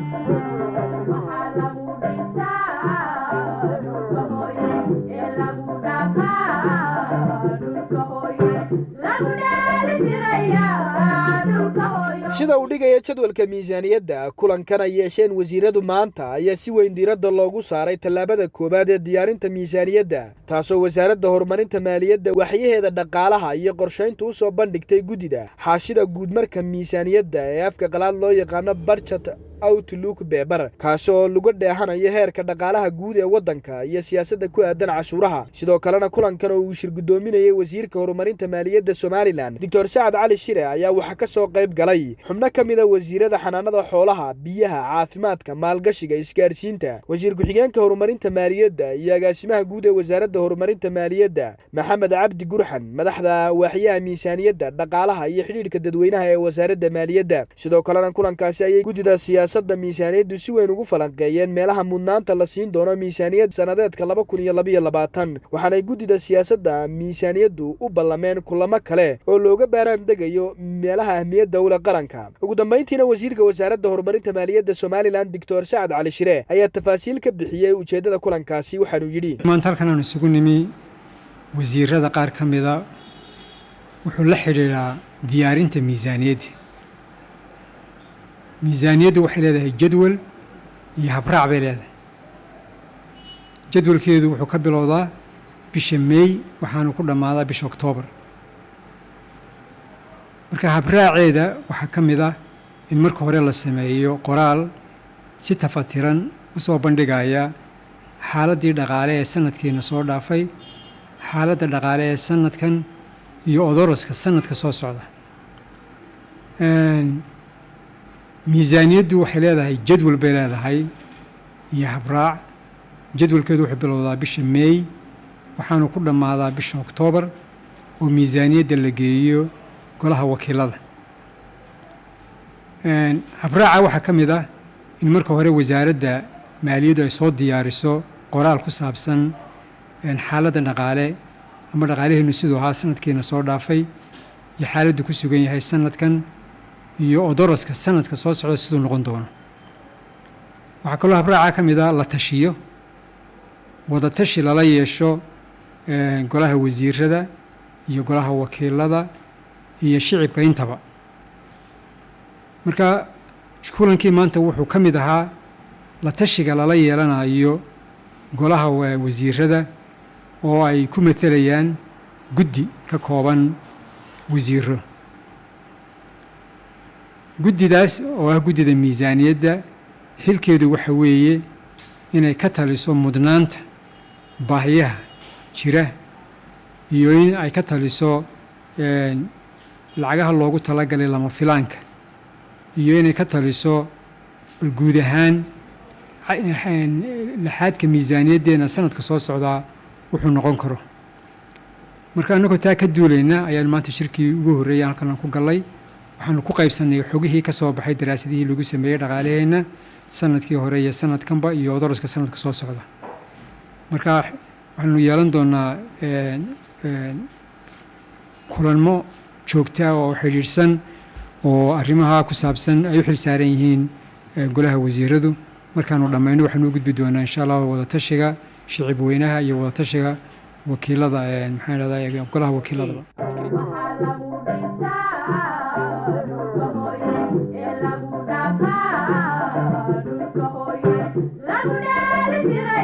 Waxaa lagu dhisaa dhulka hooyo ee lagu dhaqaa dhulka hooyo, lagu dheeli tirayaa dhulka hooyo. Sida uu dhigaya jadwalka miisaaniyadda, kulankan ay yeesheen wasiiradu maanta ayaa si weyn diiradda loogu saaray tallaabada koowaad ee diyaarinta miisaaniyadda, taasoo Wasaaradda Horumarinta Maaliyadda waxyaheeda dhaqaalaha iyo qorshaynta u soo bandhigtay guddida xaashida guudmarka miisaaniyadda ee afka qalaad loo yaqaano Budget Outlook Paper, kaasi oo lagu dheehanayo heerka dhaqaalaha guud ee waddanka iyo siyaasadda ku aadan cashuuraha. Sidoo kalena kulankan oo uu shir guddoominayay wasiirka horumarinta maaliyadda Somalilan, Doctor Sacad Cali Shire, ayaa waxaa ka soo qayb galay xubno ka mid a wasiirada xanaanada xoolaha, biyaha, caafimaadka, maalgashiga, isgaadhsiinta, wasiir ku-xigeenka horumarinta maaliyadda iyo agaasimaha guud ee Wasaaradda Horumarinta Maaliyadda, Maxamed Cabdi Gurxan, madaxda waaxyaha miisaaniyadda, dhaqaalaha iyo xidhiidhka dadweynaha ee Wasaaradda Maaliyadda. Sidoo kalena kulankaasi ayay guddida siyaasadda miisaaniyaddu si weyn ugu falanqeeyeen meelaha mudnaanta la siin doono miisaaniyad sanadeedka 2022, waxaanay guddida siyaasadda miisaaniyaddu u ballameen kulamo kale oo looga baaraan degayo meelaha ahmiyadda ule qaranka. Ugu dambayntiina wasiirka Wasaaradda Horumarinta Maaliyadda Somalilan, Doctor Sacad Cali Shire, ayaa tafaasiil ka bixiyey ujeeddada kulankaasi, waxaanuu yidhi: Maanta halkan aan isugu nimi wasiirada qaar ka mida wuxuu la xidhiidhaa diyaarinta miisaaniyadda. Miisaaniyaddu waxay leedahay jadwal iyo habraac bay leedahay. Jadwalkeedu wuxuu ka bilowdaa bisha Meey, waxaanu ku dhammaadaa bisha Oktoobar. Marka habraaceeda waxaa ka mid ah in marka hore la sameeyo qoraal si tafatiran u soo bandhigaya xaaladdii dhaqaale ee sanadkiina soo dhaafay, xaaladda dhaqaale ee sanadkan iyo odoroska sanadka soo socda. Miisaaniyaddu waxay leedahay jadwal bay leedahay iyo habraac. Jadwalkeedu wuxuu bilowdaa bisha Meey, waxaanu ku dhammaadaa bisha Oktoobar oo miisaaniyadda la geeyo golaha wakiilada. Habraaca waxaa ka mid ah in marka hore Wasaaradda Maaliyaddu ay soo diyaariso qoraal ku saabsan xaaladda dhaqaale ama dhaqaalaheenu siduu ahaa sanadkiina soo dhaafay iyo xaaladdu ku sugan yahay sanadkan iyo odoroska sanadka soo socda siduu noqon doono. Waxaa kaloo habraaca ka mid ah la tashiyo, wadatashi lala yeesho golaha wasiirada iyo golaha wakiilada iyo shicibka intaba. Marka kulankii maanta wuxuu ka mid ahaa la tashiga lala yeelanayo golaha wasiirada oo ay ku matelayaan guddi ka kooban wasiiro. Guddidaas oo ah guddida miisaaniyadda, xilkeedu waxa weeye inay ka taliso mudnaanta baahiyaha jira iyo in ay ka taliso lacagaha loogu talagalay lama filaanka iyo inay ka taliso bal guud ahaan laxaadka miisaaniyaddeena sanadka soo socdaa wuxuu noqon karo. Marka annagoo taa ka duulayna ayaan maanta shirkii ugu horreeyay halkan aan ku gallay. Waxaanu ku qaybsannay xogihii ka soo baxay daraasadihii lagu sameeyey dhaqaalaheenna sanadkii hore iyo sanadkanba iyo odoroska sanadka soo socda. Marka waxaanu yeelan doonaa kulanmo joogta oo xidhiidhsan oo arrimaha ku saabsan ay u xil saaran yihiin golaha wasiiradu. Markaanu dhammayno waxaanu u gudbi doonaa, insha Allah, wadatashiga shicib weynaha iyo wadatashiga wakiilada, maxaan idhahdaa, golaha wakiiladaba. Waxaa lagu dhisaa dhulka hooyo ee lagu dhaqaa dhulka hooyo, lagu dheeli tirayaa.